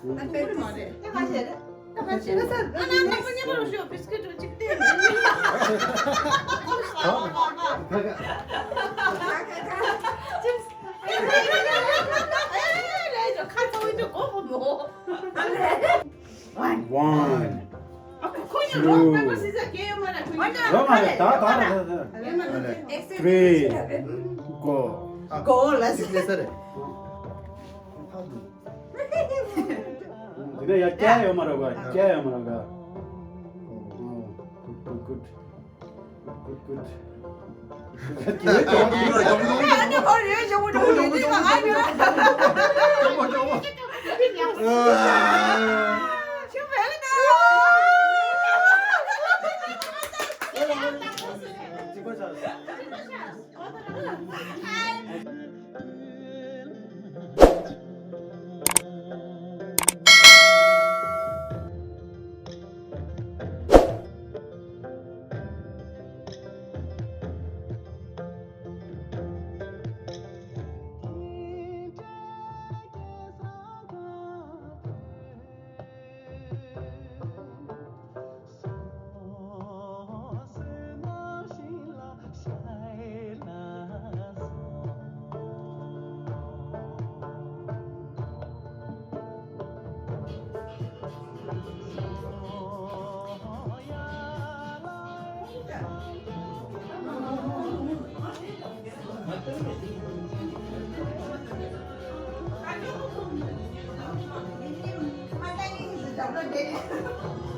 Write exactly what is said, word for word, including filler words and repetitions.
ཨ་ཏི་ཀུ་རེ་མ་རེད། ད་ག་ཞིག་རེད། ད་ག་ཞིག་རེད། ཨ་ན་ན་ཁོ་ཉེ་མ་རུ་ཤོག་བིས་ཀིཊ་གཅིག་སྟེར། ཁ་ཚ་བོ་ཅོ་གོ་བོ་མོ། One. One. Two. ཡོད་མ་རེད། ད་ད་ད་ད། Three. Go. Go. ལ་སི་ལ་སི་རེད། འདི་ནས་ཡར་བསྐྱལ་ཡོད་མ་རེད་ག་བསྐྱལ་ཡོད་མ་རེད་ག Good, good, good.